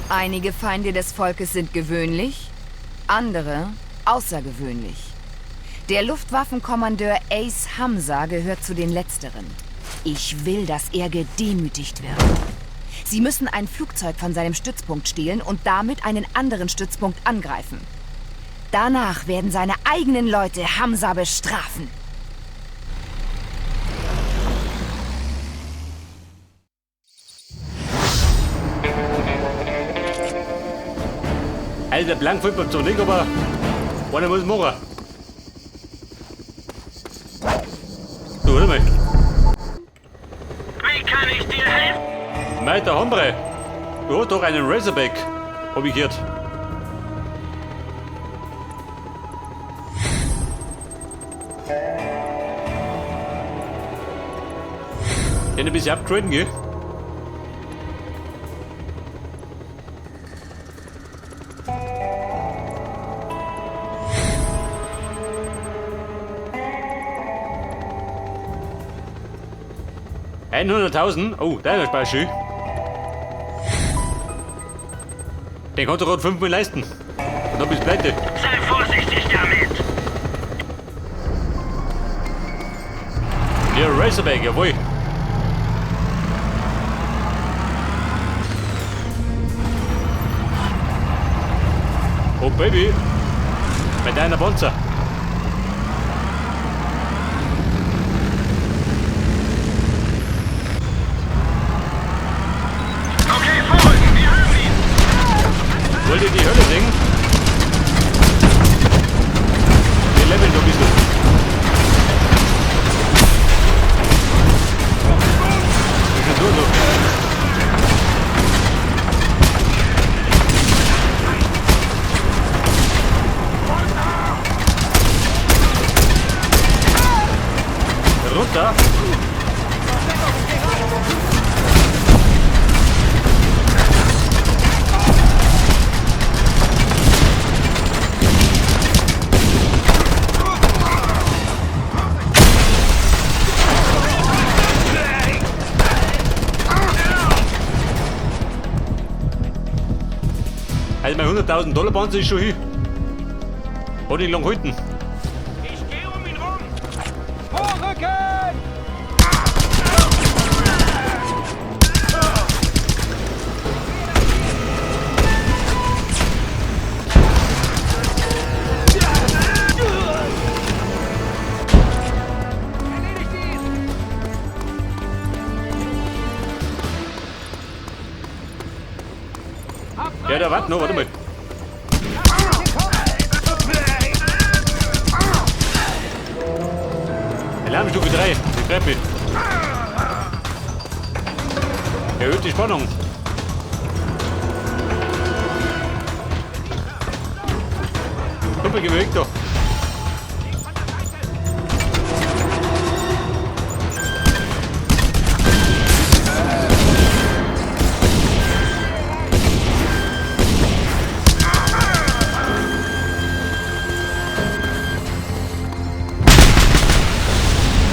Einige Feinde des Volkes sind gewöhnlich, andere außergewöhnlich. Der Luftwaffenkommandeur Ace Hamza gehört zu den Letzteren. Ich will, dass er gedemütigt wird. Sie müssen ein Flugzeug von seinem Stützpunkt stehlen und damit einen anderen Stützpunkt angreifen. Danach werden seine eigenen Leute Hamza bestrafen. Also der Blank fällt mir zwar nicht, aber einer muss machen. Du, warte mal. Wie kann ich dir helfen? Meiter Hombre, du hast doch einen Razorback, hab ich gehört. Den ein bisschen upgraden, gell? 100.000? Oh, der ist bei schön. Den kannst du gerade 5-mal leisten. Und dann bist du pleite. Sei vorsichtig damit. Der Razorback, jawohl. Oh Baby. Bei deiner Panzer. Okay, vorrücken, wir haben ihn. Wollt ihr die Hölle singen? Wir leveln noch ein bisschen. Bisschen so, so. Runter. Also mein 100.000 Dollar Panzer ist schon hin. Hat nicht lang gehalten. Ich gehe um ihn rum. Vorrücken! Erledigt ihn! Ja, da warte noch, warte mal. Alarmstufe 3, die Treppe. Erhöht die Spannung. Kumpel, geh weg da.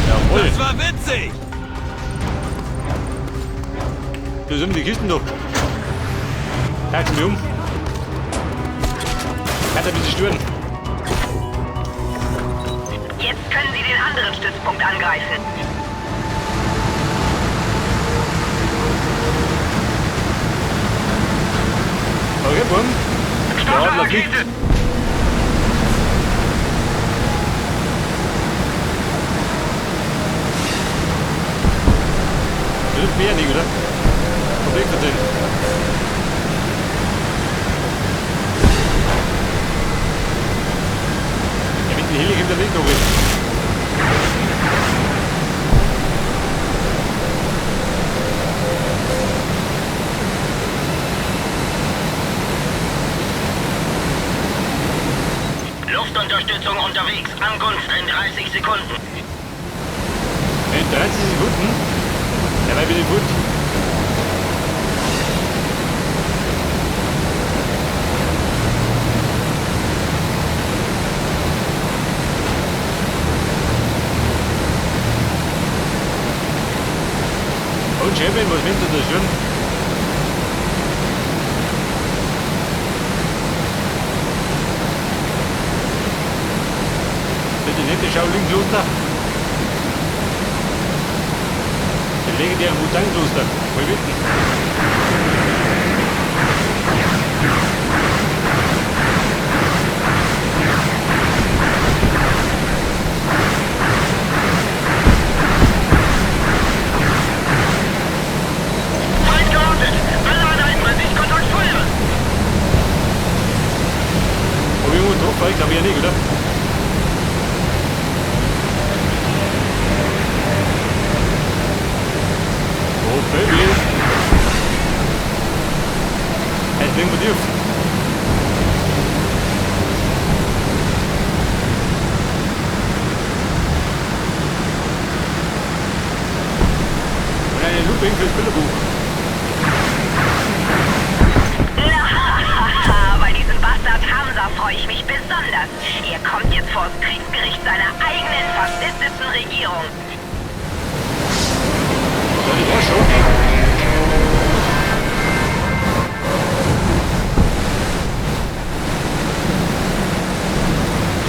Jawohl. Das war witzig! Da sind die Kisten da. Tauschen wir um. Hat ein bisschen stören. Jetzt können Sie den anderen Stützpunkt angreifen. Okay, Buben. Der Adler fliegt. Rakete. Das ist mehr nicht, oder? Vom Weg drin. Ja, mit dem Heli kommt der Weg noch. Luftunterstützung unterwegs. Ankunft in 30 Sekunden. In 30 Sekunden? Ja, weil bin ich gut. Und Champion, was willst du da schon? Kloster. Den legendären Wu-Tang-Kloster. Voll witten. Feind geortet! Alle Einheiten bei Sichtkontakt feuern! Hab ich irgendwo getroffen? Ich glaube ja nicht, oder? Oh, Baby! Hey, fliegen wir tief. Und eine Looping fürs Bilderbuch. Na, bei diesem Bastard Hamza freue ich mich besonders. Er kommt jetzt vor das Kriegsgericht seiner eigenen faschistischen Regierung. Ja, die war schon.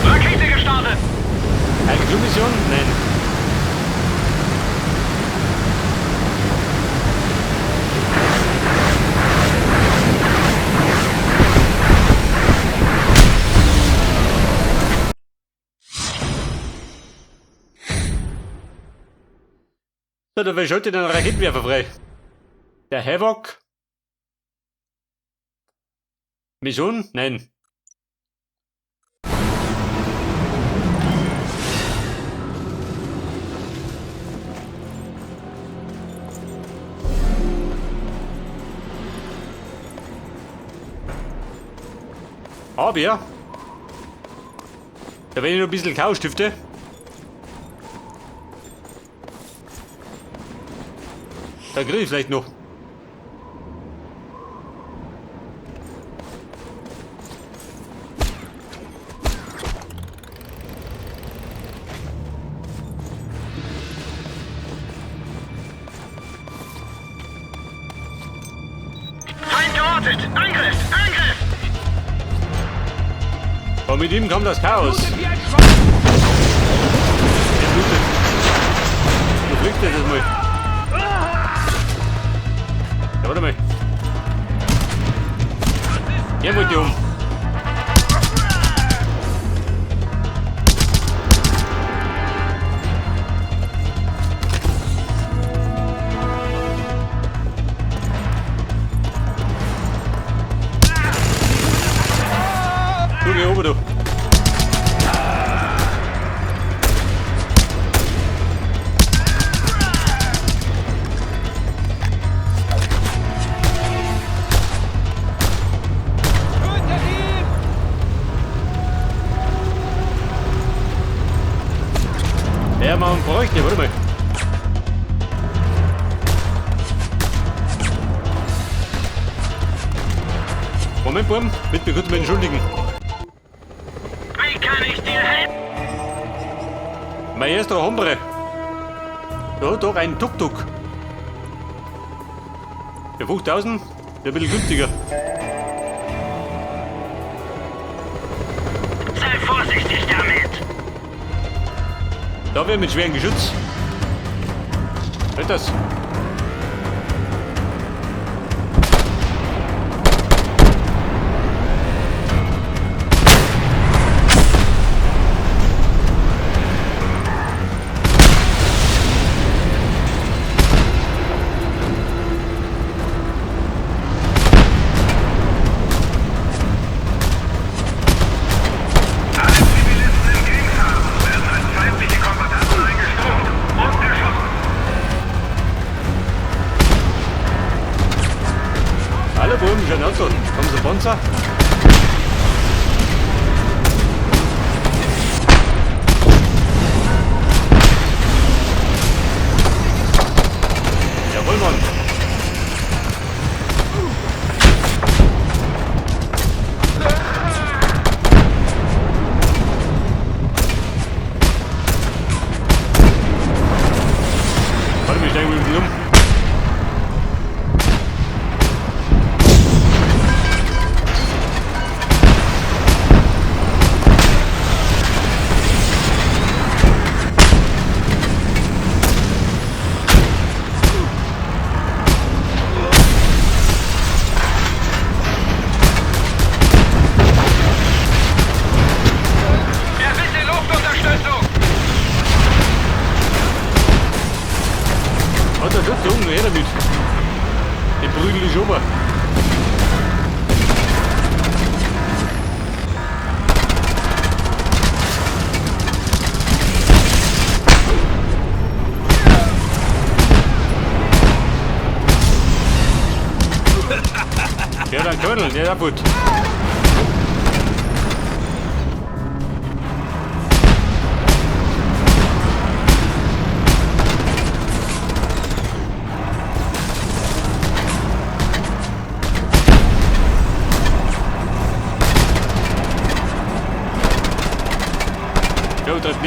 Rakete gestartet! Eine Mission? Nein. So, da schalte den Raketenwerfer frei. Der Havoc. Mission? Nein. Aber ja. Da wenn ich noch ein bisschen Chaos stifte. Da krieg ich vielleicht noch. Feind geortet! Angriff! Angriff! Aber mit ihm kam das Chaos. Blutet wie ein Schwein! Der blutet. Du fliegst jetzt mal. Ja, warte mal. Er wollte um. Du geh oben, du. Tötet ihn! Ja, man bräuchte, warte mal. Moment, Buben, bitte kurz mal entschuldigen. Wie kann ich dir helfen? Mein erster Hombre. Da hat doch ein Tuk-Tuk. Für 5000, der ein bisschen günstiger. Sei vorsichtig damit! Da wäre mit schwerem Geschütz. Halt das. Alle Zivilisten in Kriegshafen werden als feindliche Kombattanten eingestuft und erschossen. Alle Buben schon Auto. Haben Sie Panzer? Jawohl, Mann. Warte mal, ich steige mit dem um. prügel dich um. Ja, dann Colonel, ja, gut. Ja, das ist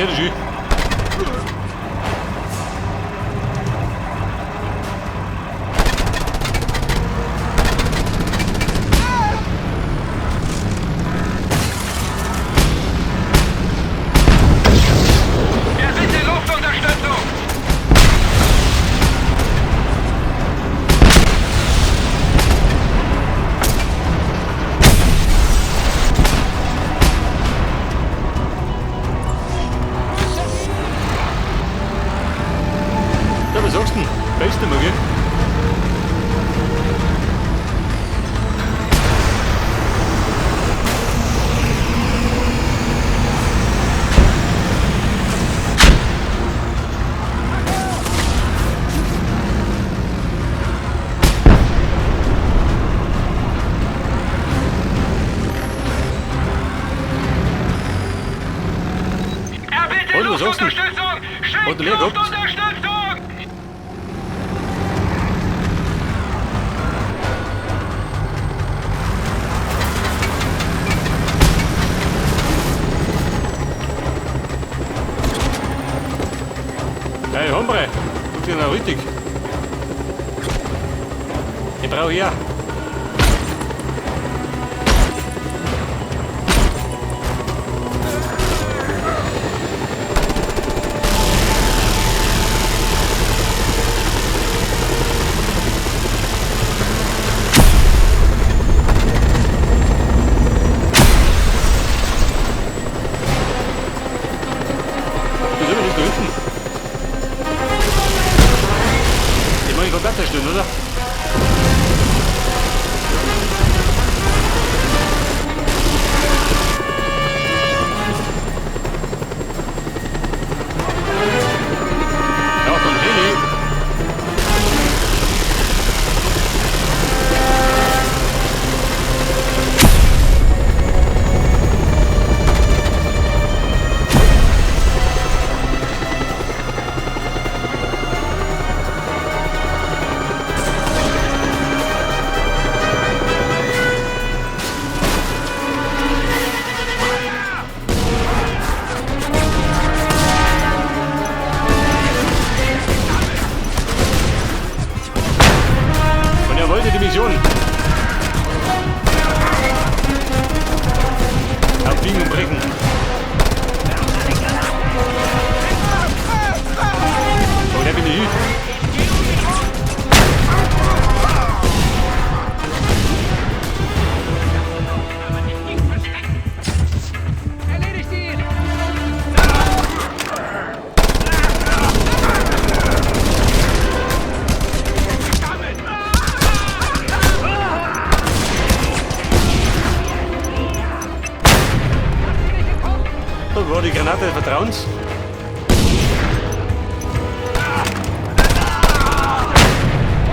Luftunterstützung! Schickt Luftunterstützung! Hey, Hombre, guck dir noch richtig. Ich brauche ja. Oder? Ja, dann Heli. Die Mission. Auf Biegen und Brechen. Oh, der bin ich. Erledigt ihn! Da war die Granate des Vertrauens.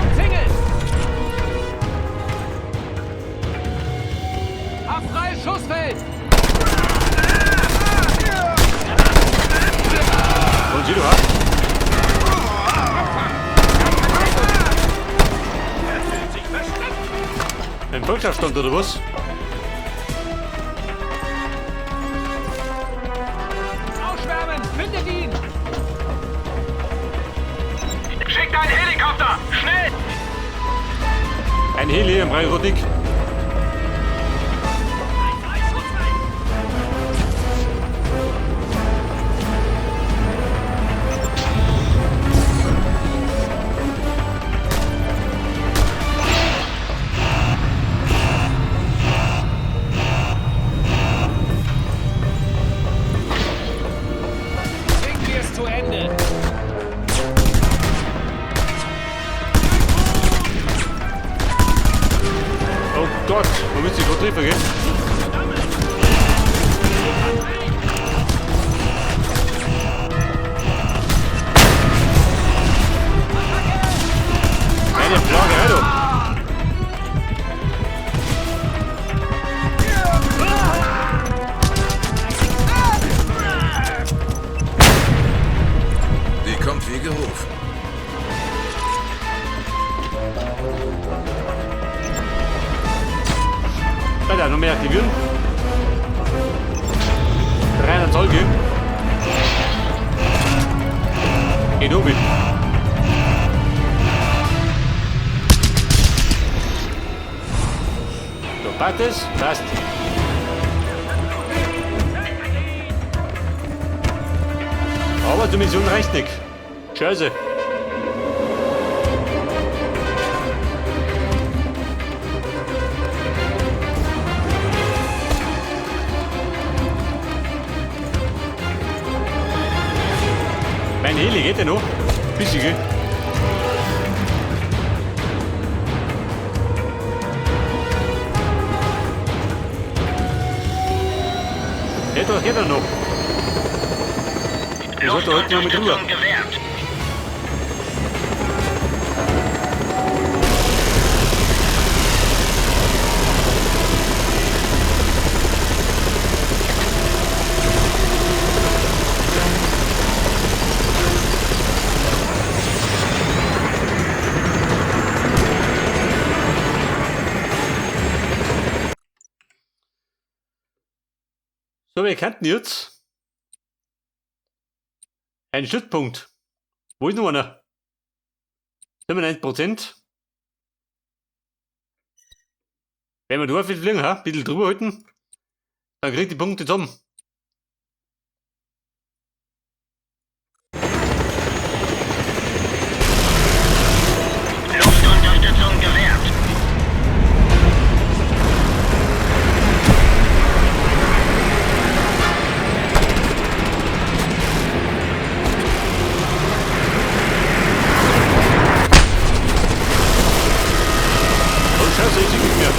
Umzingelt! Hab freies Schussfeld! Und sie, du hast. Ein Volksaufstand oder was? Ausschwärmen! Findet ihn! Schickt einen Helikopter! Schnell! Ein Heli im Rheinrotik. Bringen wir es zu Ende! Gott, man müsste sich gerade treffen, gell? Eine Plage, du! Die kommt wie gerufen. Weiter, noch mehr aktivieren. 300 Zoll gehen. Geht oben. So, passt es? Passt. Aber zur Mission reicht nicht. Scheiße. Mein Heli geht ja noch. Bisschen, gell? Geht doch, geht doch noch. Ich sollte heute noch mit rüber. So, wir könnten jetzt einen Stützpunkt. Wo ist noch einer? 97%. Wenn wir da viel fliegen, ha? Ein bisschen drüber halten, dann kriegt die Punkte zusammen. Luftunterstützung gewährt. Oh Scheiße, ich sehe nicht mehr.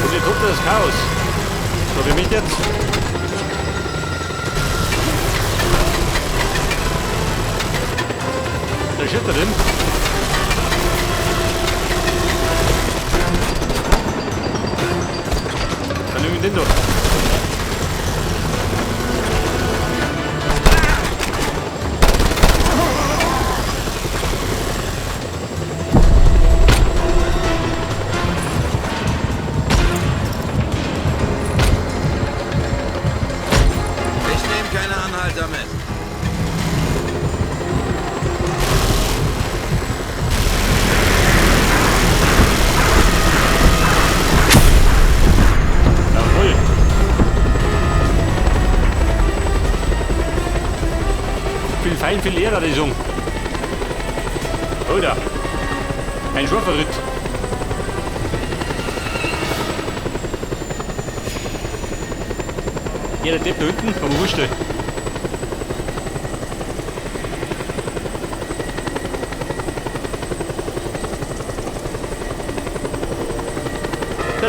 Und hier kommt das Chaos. So, wie mich jetzt. Da steht da drin. Dann nehmen wir den doch. Ich nehme keine Anhalter mit. Jawohl. Viel fein, viel leerer, die Song. Oder? Ein scharfer Ritt. Ja, der Depp da hinten, aber wurscht. Ja,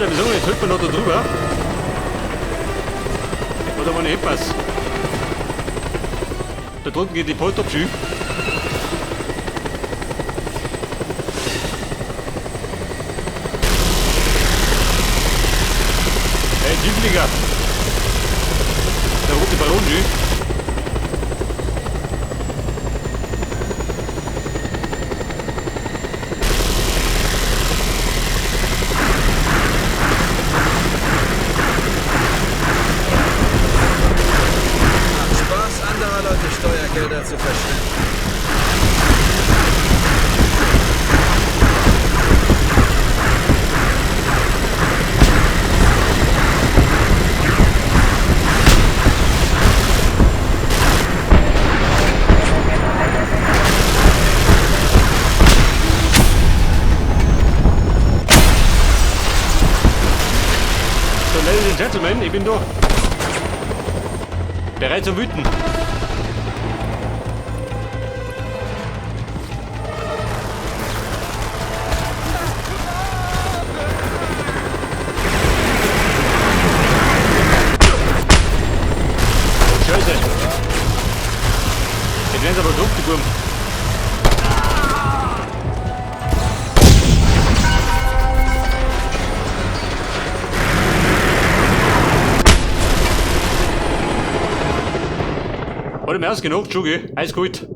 der Besonnen, jetzt hüpfen wir noch da drüber. Oder meine Heppas. Da drunten geht die Post ab, schön. Hey, Tieflieger. Der rote Ballon, schön. Macht Spaß, anderer Leute Steuergelder zu verschwenden. Ladies and Gentlemen, ich bin da. Bereit zum Wüten. Oh, Scheiße. Jetzt werden sie aber drauf, die Buben. Hat mir ausgenockt, schon, gell? Alles gut.